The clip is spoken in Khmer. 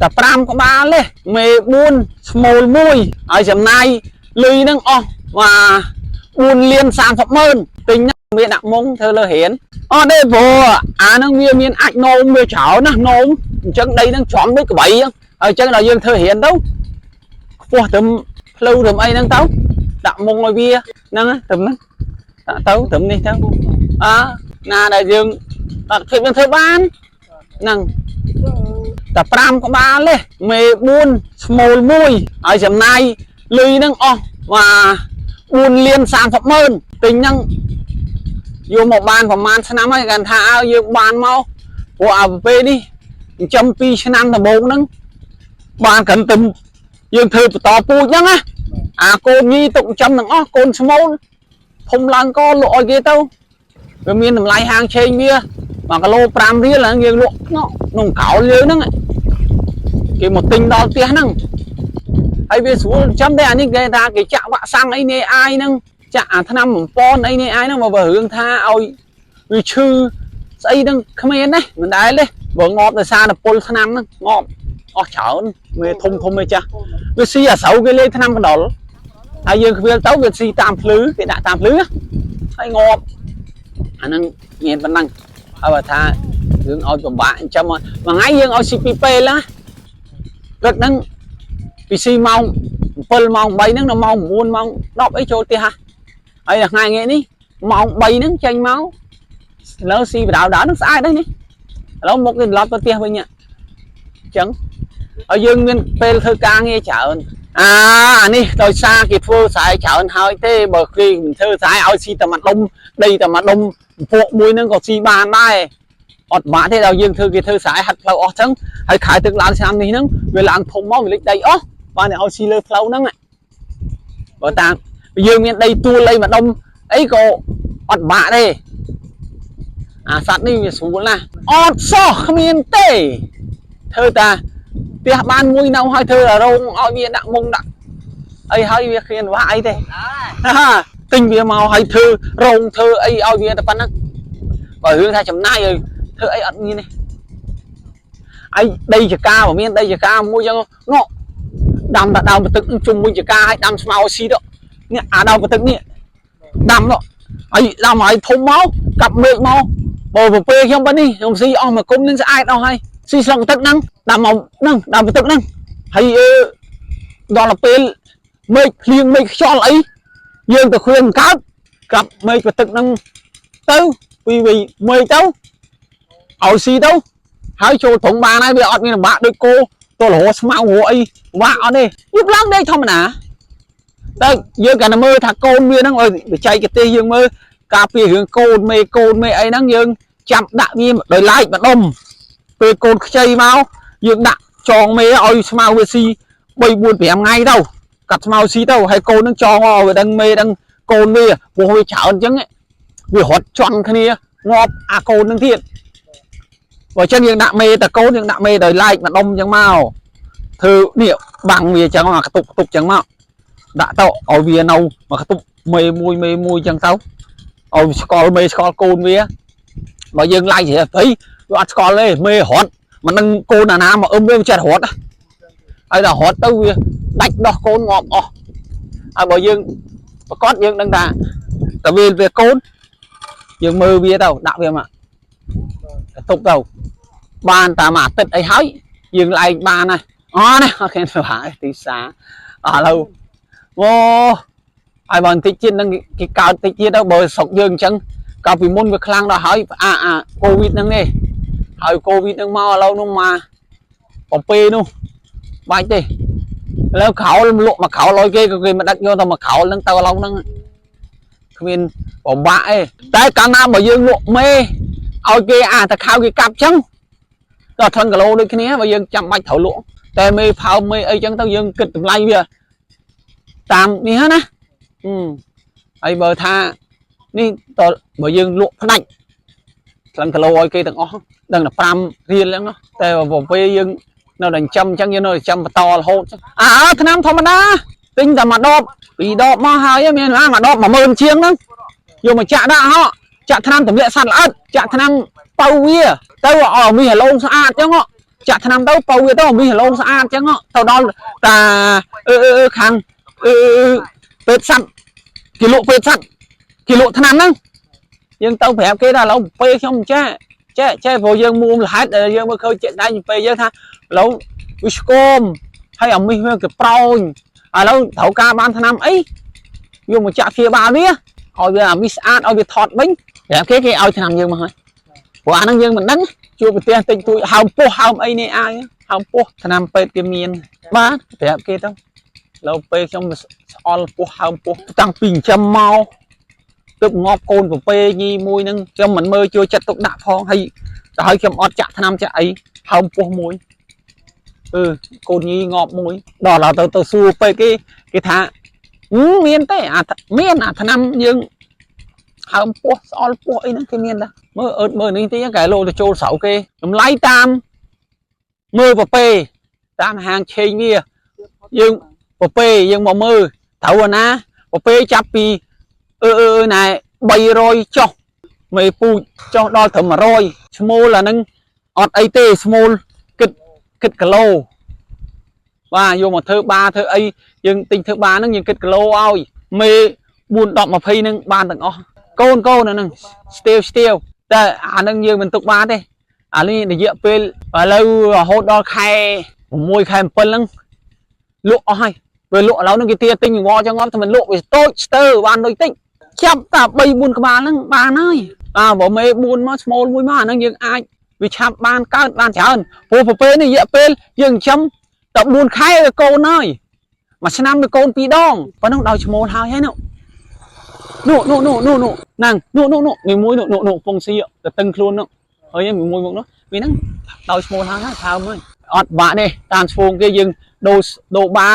តែ5ក្បាលទេមេ4ស្មូល1ហើយចំណាយលុយហ្នឹងអស់មក4លាន30ម៉ឺនទិញហ្នឹងមានដាក់មុងធ្វើលើរៀនអត់ទេព្រោះអាហ្នឹងវាមានអាចនោមវាច្រើនណាស់នោមអញ្ចឹងដីហ្នឹងចំដូចក្បីអញ្ចឹងហើយអញ្ចឹងដល់យើងធ្វើរៀនទៅខ្ពស់ត្រឹមផ្លូវត្រឹមអីហ្នឹងទៅដាក់មុងឲ្យវាហ្នឹងត្រឹមហ្នឹងដាក់ទៅត្រឹមនេះទៅអើណាដែលយើងអត់ភាពយើងធ្វើបានហ្នឹង តែ5ក្បាលទេមេ4ស្មូល1ហើយចំណាយលុយហ្នឹងអស់មក4លាន30ម៉ឺនទិញហ្នឹងយកមកបានប្រហែលឆ្នាំហើយគាត់ថាឲ្យយើងបានមកព្រោះអាពេលនេះចិញ្ចឹម2ឆ្នាំដំបូងហ្នឹងបានត្រឹមតែយើងធ្វើបន្តពូជហ្នឹងណាអាកូនញីទុកចិញ្ចឹមទាំងអស់កូនស្មូលធំឡើងក៏លក់ឲ្យគេទៅវាមានតម្លៃហាងឆេងវា1គីឡូ5រៀលហ្នឹងយើងលក់ក្នុងក្រោលយើងហ្នឹង គេមកទិញដល់ផ្ទះហ្នឹងហើយវាស្រួលចាំតែអានេះគេថាគេចាក់វាក់សាំងអីនេះអាយហ្នឹងចាក់អាថ្នាំបំពន់អីនេះអាយហ្នឹងមកបើរឿងថាឲ្យវាឈឺស្អីហ្នឹងគ្មានទេមិនដែលទេបើងាប់ដោយសារតែពុលថ្នាំហ្នឹងងាប់អស់ច្រើនវាធំធំឯចាស់វាស៊ីអាស្រូវគេលេងថ្នាំកណ្ដុលហើយយើងខ្វៀលទៅវាស៊ីតាមភ្លឺគេដាក់តាមភ្លឺហើយងាប់អាហ្នឹងមានប៉ុណ្ណឹងហើយបើថារឿងឲ្យពិបាកអញ្ចឹងមួយថ្ងៃយើងឲ្យស៊ីពីរពេលណា ព្រឹកហ្នឹងពីស៊ីម៉ោង7ម៉ោង8ហ្នឹងដល់ម៉ោង9ម៉ោង10អីចូលផ្ទះហ่ะហើយថ្ងៃថ្ងៃនេះម៉ោង3ហ្នឹងចេញមកឥឡូវស៊ីបដៅដៅហ្នឹងស្អាតដែរនេះឥឡូវមុខគេត្រឡប់ទៅផ្ទះវិញអញ្ចឹងហើយយើងមានពេលធ្វើការងារច្រើនអាអានេះដោយសារគេធ្វើស្រែច្រើនហើយទេបើគេមិនធ្វើស្រែឲ្យស៊ីតែមួយដុំដីតែមួយដុំពួកមួយហ្នឹងក៏ស៊ីបានដែរអត់បាក់ទេដល់យើងធ្វើគេធ្វើស្រែហាត់ផ្លូវអស់ចឹង ហើយខែទឹកឡើងឆ្នាំនេះហ្នឹងវាឡើងធំមកវាលិចដីអស់បានតែឲ្យស៊ីលើផ្លូវហ្នឹងបើតាមយើងមានដីទួលអីមួយដុំអីក៏អត់បាក់ទេអាសត្វនេះវាស្រួលណាស់អត់សោះគ្មានទេធ្វើតាផ្ទះបានមួយនៅហើយធ្វើរោងឲ្យវាដាក់មុងដាក់អីហើយវាគ្មានវាអីទេ ទិញវាមកឲ្យធ្វើរោងធ្វើអីឲ្យវាតែប៉ុណ្ណឹងបើរឿងថាចំណាយឲ្យធ្វើអីអត់មានទេ ឯដីចកាបើមានដីចកាមួយចឹងនោះដាំតែដើមបន្ទឹកជុំមួយចកាឲ្យដាំស្មៅឲ្យស៊ីទៅនេះអាដើមបន្ទឹកនេះដាំនោះហើយដាំឲ្យធំមកកាប់មេឃមកបើប្រពេលខ្ញុំប៉ុណ្នេះខ្ញុំស៊ីអស់មួយគុំនឹងស្អាតអស់ហើយស៊ីស្លឹកបន្ទឹកហ្នឹងដាំមកហ្នឹងដើមបន្ទឹកហ្នឹងហើយអឺដល់ទៅពេលមេឃភ្លៀងមេឃខ្យល់អីយើងទៅគ្រឿងកើតកាប់មេឃបន្ទឹកហ្នឹងទៅពីវីមេឃទៅឲ្យស៊ីទៅ ហើយចូលត្រង់បានហើយវាអត់មានលំបាកដូចគោទល់រហស្មៅរអីវាក់អត់ទេយប់ឡើងដេកធម្មតាតែយើងកាលណាមើលថាកូនវាហ្នឹងឲ្យបច្ចេកទេសយើងមើលការពីរឿងកូនមេកូនមេអីហ្នឹងយើងចាំដាក់វាដោយឡែកម្ដុំពេលកូនខ្ចីមកយើងដាក់ចងមេឲ្យស្មៅវាស៊ី3 4 5ថ្ងៃទៅកាត់ស្មៅស៊ីទៅហើយកូនហ្នឹងចងឲ្យវាដឹងមេដឹងកូនវាព្រោះវាច្រើនអញ្ចឹងវារត់ជន់គ្នាងាប់អាកូនហ្នឹងទៀត បើចឹងយើងដាក់មេតកូនយើងដាក់មេដោយឡែកម្ដុំចឹងមកធ្វើនេះបាំងវាចឹងមកកតុបកតុបចឹងមកដាក់ទៅឲ្យវានៅមកកតុបមេមួយមេមួយចឹងទៅឲ្យស្គាល់មេស្គាល់កូនវាបើយើងឡាយជ្រះព្រៃវាអត់ស្គាល់ទេមេរត់មិនដឹងកូនអាណាមកអឹមវាចិត្តរត់ហើយដល់រត់ទៅវាដាច់ដោះកូនងាប់អស់ហើយបើយើងប្រកាសយើងដឹងថាតើវាកូនយើងមើលវាទៅដាក់វាមកកតុបទៅ បានតាមអាទិត្យអីហើយយើងឡើងបានហើយអូណាអូខេសុហាទីសាឥឡូវអូហើយបើបន្តិចទៀតនឹងគេកើតតិចទៀតទៅបើស្រុកយើងអញ្ចឹងកាលពីមុនវាខ្លាំងដល់ហើយអាអាកូវីដហ្នឹងនេះហើយកូវីដហ្នឹងមកឥឡូវនោះមកបំពេនោះបាច់ទេឥឡូវក្រោលលក់មកក្រោលឲ្យគេក៏គេមិនដឹកយកទៅមកក្រោលហ្នឹងទៅឥឡូវហ្នឹងគ្មានពិបាកទេតែកាលណាបើយើងលក់មេឲ្យគេអាតខៅគេកាប់ចឹង ដល់ថ្លឹងគីឡូដូចគ្នាបើយើងចាំបាច់ត្រូវលក់តែមេផើមមេអីចឹងទៅយើងគិតតម្លៃវាតាមនេះណាអឺហើយបើថានេះតបើយើងលក់ផ្ដាច់ថ្លឹងគីឡូឲ្យគេទាំងអស់ដឹងតែ5រៀលហ្នឹងតែបើពេលយើងនៅតែចិញ្ចឹមអញ្ចឹងយើងនៅតែចិញ្ចឹមបន្តរហូតអើថ្នាំធម្មតាទិញតែមួយដបពីរដបមកហើយមានណាមួយដប10000ជាងហ្នឹងយកមកចាក់ដាក់ហោចាក់ថ្នាំទម្លាក់សត្វល្អិតចាក់ថ្នាំបើវាទៅឲ្យមានឡូងស្អាតអញ្ចឹង ចាក់ថ្នាំទៅបើវាទៅមីឡងស្អាតអញ្ចឹងទៅដល់តាអឺអឺខាងអឺពេទ្យសត្វគេលក់ពេទ្យសត្វគេលក់ថ្នាំហ្នឹងយើងទៅប្រាប់គេថាឥឡូវពេលខ្ញុំចេះចេះចេះព្រោះយើងមួមលហេតុយើងមើលឃើញជាក់ដៃពេលយើងថាឥឡូវវាឆ្គមហើយអាមីសវាគេប្រោញឥឡូវត្រូវការបានថ្នាំអីយកមកចាក់ព្យាបាលវាឲ្យវាអាមីសស្អាតឲ្យវាថតវិញប្រាប់គេគេឲ្យថ្នាំយើងមកហើយព្រោះអាហ្នឹងយើងមិនដឹងជួបប្រទះតិចតួចហើមពោះហើមអីនេះអាយហើមពោះថ្នាំពេទ្យគេមានបាទប្រាប់គេទៅឡូវពេលខ្ញុំស្អល់ពោះហើមពោះតាំងពីចិញ្ចឹមមកទើបងាប់កូនពពែញីមួយហ្នឹងខ្ញុំមិនមើលជួយចិត្តទុកដាក់ផងហើយទៅឲ្យខ្ញុំអត់ចាក់ថ្នាំចាក់អីហើមពោះមួយអឺកូនញីងាប់មួយដល់ឡើយទៅទៅសួរពេទ្យគេគេថាមានទេអាមានអាថ្នាំយើងហើមពោះស្អល់ពោះអីហ្នឹងគេមានដែរមើលអឺតមើលនេះតិចកែលោទៅចូលស្រូវគេតម្លៃតាមមើលពពែតាមហាងឆេងវាយើងពពែយើងមកមើលត្រូវអាណាពពែចាប់ពីអឺអឺណែ300ចុះមេពូជចុះដល់ត្រឹម100ឈ្មោលអាហ្នឹងអត់អីទេឈ្មោលគិតគិតគីឡូបាទយកមកធ្វើបាធ្វើអីយើងទិញធ្វើបាហ្នឹងយើងគិតគីឡូឲ្យមេ4 10 20ហ្នឹងបានទាំងអស់កូនកូនអាហ្នឹងស្ទាវស្ទាវតែអាហ្នឹងយើងមិនទុកបានទេអានេះរយៈពេលឥឡូវរហូតដល់ខែ6ខែ7ហ្នឹងលក់អស់ហើយពេលលក់ឥឡូវហ្នឹងគេទាទិញវល់ចឹងអត់តែមិនលក់វាតូចស្ទើបានដូចតិចចាប់តែ3 4ក្បាលហ្នឹងបានហើយអើបើមេ4មកស្មូលមួយមកអាហ្នឹងយើងអាចវាឆាប់បានកើតបានច្រើនព្រោះប្រពេលនេះរយៈពេលយើងចិញ្ចឹមតែ4ខែវាកូនហើយមួយឆ្នាំវាកូន2ដងប៉ុណ្ណឹងដោយឈ្មោលហើយហើយនោះនោះនោះនោះនោះនោះហ្នឹងនោះនោះនោះមួយមួយនោះនោះនោះពងស៊ីទៅតឹងខ្លួននោះហើយមួយមួយមកនោះវាហ្នឹងដោយឈ្មោលហើយហើយថើមហើយអត់បាក់ទេតាមឈ្មោះគេយើងដូរដូរបា